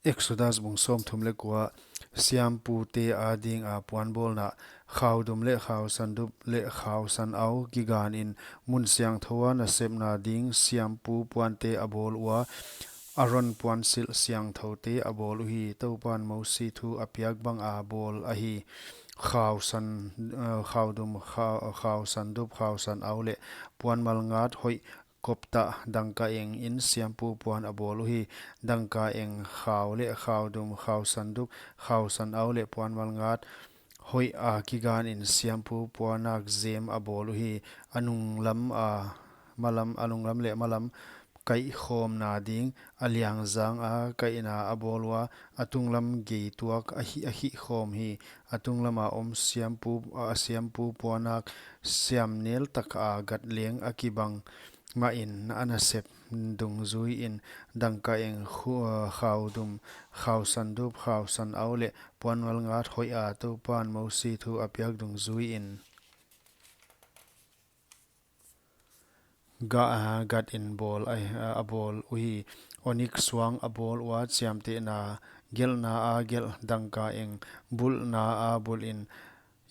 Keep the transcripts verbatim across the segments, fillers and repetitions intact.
Exodus bung sawmthum leh kua. Siampute adinga puanbawlna. Khaudum leh khausandup leh khausanau kiganin mun siangthou a nasepna ding siampu puante a bawl ua, Aron puansilh siangthoute a bawl uhi. Toupan Mosi thu a piak banga bawl ahi. Khausan, eh, khaudum, khau-, khausandup, khausanau leh puanmalngat hoih koptah dangkaeng in siampu puan a bawl uhi. Dangkaeng khau leh khaudum, khausandup, khausanau leh puanmalngat hoih a kiganin siampu puanak zem a bawl uhi. A nunglam a malam, a nunglam leh malam kaihkhawmna ding a liangzanga kaihna a bawl ua, a tunglam gei tuak a hih, a hihkhawm hi. A tunglama om siampu, a siampu puanak siamnel taka gat leng a kibang mahin a nasep dungzuiin dangkaeng khu-, khaudum, khausandup, khausanau leh puanmalngat hoih a Toupan Mosi thu a piak dungzuiin ga-, gatin bawl a, a bawl uhi. Onik suang a bawl ua chiamtehna gelhna a gelh dangkaeng bulhna a bulhin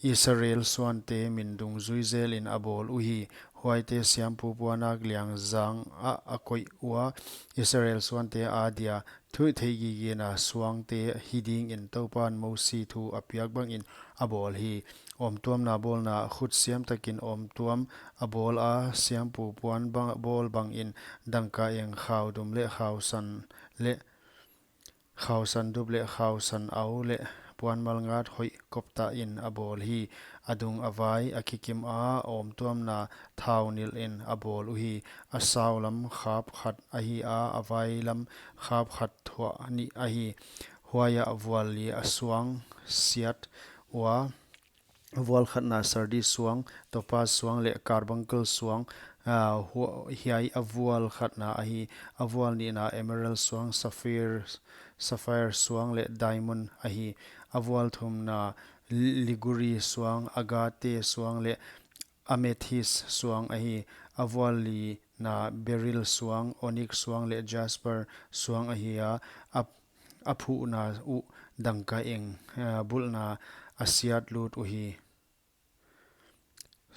Israel suante min dungzui zelin a bawl uhi. Huaite siampu puanak liangzang ah a koih ua, Israel suante adia thu theihgigena suangte hi dingin Toupan Mosi thu a piak bangin a bawl hi. Omtuamna bawlna. Khutsiam takin omtuam a bawl a, siampu puan bang, bawl bangin dangkaeng khaudum leh khausan leh khausandup leh khausanau leh puanmalngat hoih koptahin a bawl hi. A dung a vai a kikim a, omtuamna thau nilhin a bawl uhi. A saulam khap khat ahi a, a vailam khap khat thuah nih ahi. Huaiah vual li a suang siat ua, vual khatna sardi suang, topaz suang leh carbuncle suang, ah, hua-, hiai a vual khatna ahi. A vual nihna emerald suang, sapphire, sapphire suang leh diamond ahi. A vual thumna li-, liguri suang, agate suang leh amethyst suang ahi. A vual lina beryl suang, onyx suang leh jasper suang ahi a, a, a phuhna uh dangkaeng, ah, bulhna a siat lut uhi.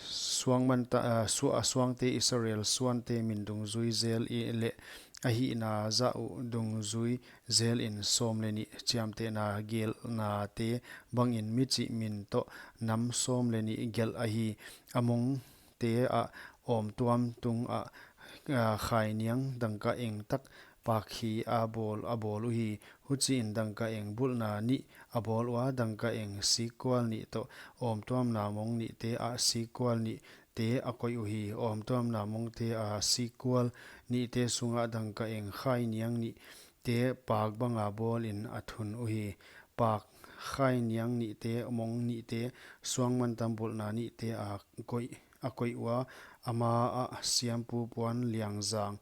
Suang manta-, ah, sua-, suangte Israel suante min dungzui zel i leh a hihna zah uh dungzui zelin sawm leh nih chiamtehna gelhnate bangin michih min toh nam sawm leh nih gelh ahi. A mongte ah omtuam tungah, ah, khainiang dangkaeng tak pakhi a bawl, a bawl uhi. Huchiin dangkaeng bulhna nih a bawl ua, dangkaeng sikkual nih toh omtuamna mong nihte ah sikkual nihte a koih uhi. Omtuamna mongte a sikkual nihte sungah dangkaeng khainiang nihte pak banga bawlin a thun uhi. Pak khainiang nihte, mong nihte, suang mantam bulhna nihte a koih, a koih ua, ama ah siampu puan liangzang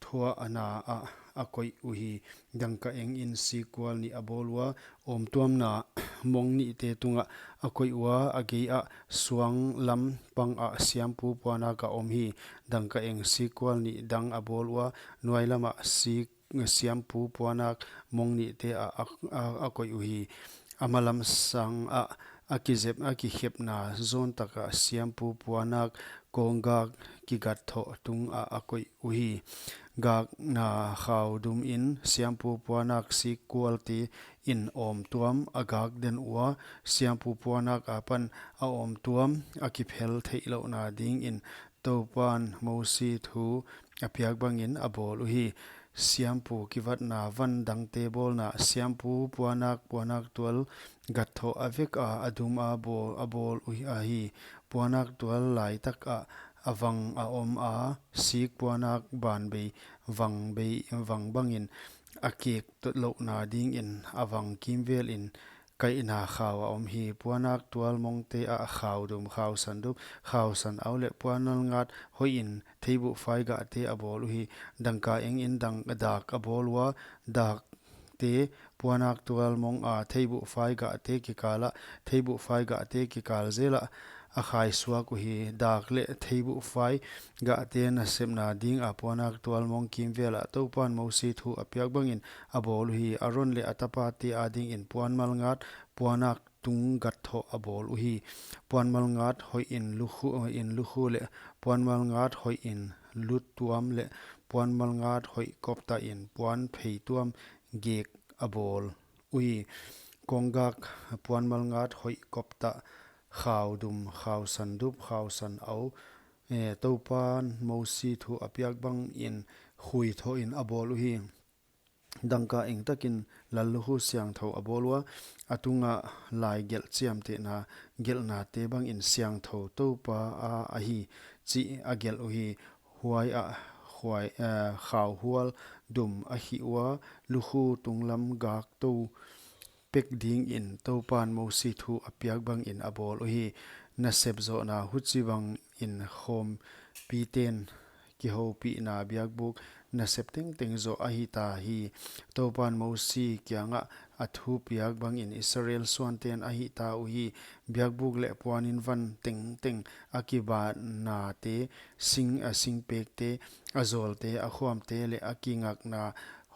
thuahna ah a koih uhi. Dangkaeng in sikkual nih a bawl ua, omtuamna mong nihte tungah a koih ua, a gei ah suang lam pangah siampu puanak a om hi. Dangkaeng sikkual nih dang a bawl ua, nuailamah sik-, siampu puanak mong nihte ah a, a, a koih uhi. A malam sangah a kizep, a kikhepna zawn takah siampu puanak kawnggak kigat thoh tungah a koih uhi. Gakna khaudumin siampu puanak sikkualte in omtuam a gak den ua, siampu puanak apan a omtuam a kiphel theihlouhna dingin Toupan Mosi thu a piak bangin a bawl uhi. Siampu kivatna van dangte bawlna. Siampu puanak, puanak tual gat thoh a veka a dum a bawl, a bawl uhi ahi. Puanak tual laitakah a vang a om a, sik puanak banbei vang bei, vang bangin a kek louhna dingin a vang kimvelin kaihna khau a om hi. Puanak tual mongte ah khaudum, khausandup, khausanau leh puanmalngat hoihin theibuh faigahte a bawl uhi. Dangkaeng in dang, dak a bawl ua, dakte puanak tual monga theibuh faigahte kikalah, theibuh faigahte kikal zelah a khaisuak uhi. Dak leh theibuhfai gahte nasepna ding a puanak tual mong kimvel ah Toupan Mosi thu a piak bangin a bawl uhi. Aron leh a tapate adingin puanmal ngat puanak tung gat thoh a bawl uhi. Puanmal ngat hoih in lukhu, in lukhu leh puanmal ngat hoih in luttuam leh puanmal ngat hoih koptah in puan pheituam gek a bawl uhi. Konggak puanmal ngat hoih koptah, khau dum, khau sandup, khau san au, eh, Toupan Mosi thu a piak bangin khui thoh in a bawl uhi. Dangka eng takin lallukhu siangthou a bawl ua, a tungah lai gelh chiamtehna gelhnate bangin siangthou Toupa a ahi chih a gelh uhi. Huai ah khuai, eh, khauhual dum a khih ua, lukhu tunglam gak tou pek dingin Toupan Mosi thu a piak bangin a bawl uhi. Nasep zohna: Huchibangin khompiten kihoupihna biakbuk nasep tengteng zoh a hita hi. Toupan Mosi kiangah a thu piak bangin Israel suanten a hihta uhi. Biakbuk leh puanin van tengteng, a kibatnate, sing, a singpekte, a zawlte, a khuamte leh a kingakna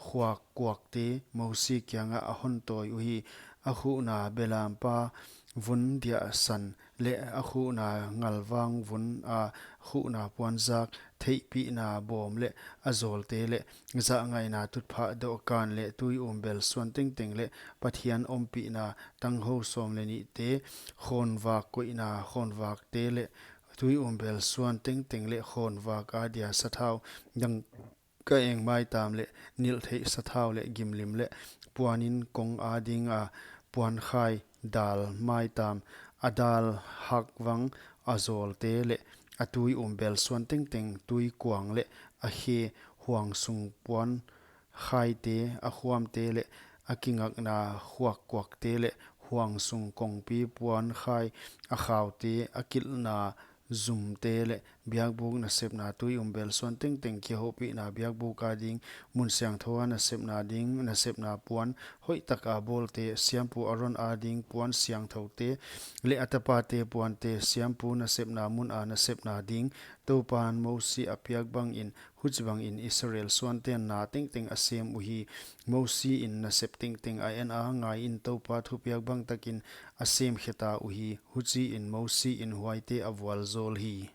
khuakkuakte Mosi kiangah a hon tawi uhi. A khuhna belampa vun diahsan leh a khuhna ngalvang vun a khuhna puanzak, theihpihna bawm leh a zawlte leh zahngaihna tutphah dohkan leh tui umbel suan tengteng leh Pathian ompihna tanghou sawm leh nihte, khawnvak koihna khawnvakte leh tui umbel suan tengteng leh khawnvak adia sathau, dang ka eng maitam leh nilhtheih sathau leh gimlim leh puanin kong adinga puankhai dal maitam, a dal hakvang, a zawlte leh a tui umbel suan tengteng, tuikuang leh a khe, huangsung puankhaite, a khuamte leh a kingakna khuakkuakte leh huangsung kongpi puankhai, a khaute, a kilhna zumte leh biakbuk nasepna tui umbel suan tengteng, kihoupihna biakbuk ading mun siangthou a nasepna ding nasepna puan hoihtaka bawlte, siampu Aron ading puan siangthoute leh a tapate puante, siampu nasepna muna nasepna ding, Toupan Mosi a piak bangin, huchibangin Israel suanten na tengteng a sem uhi. Mosiin nasep tengteng a en a, ngaiin Toupa thupiak bang takin a sem kheta uhi. Huchiin Mosiin huaite a vualzawl hi.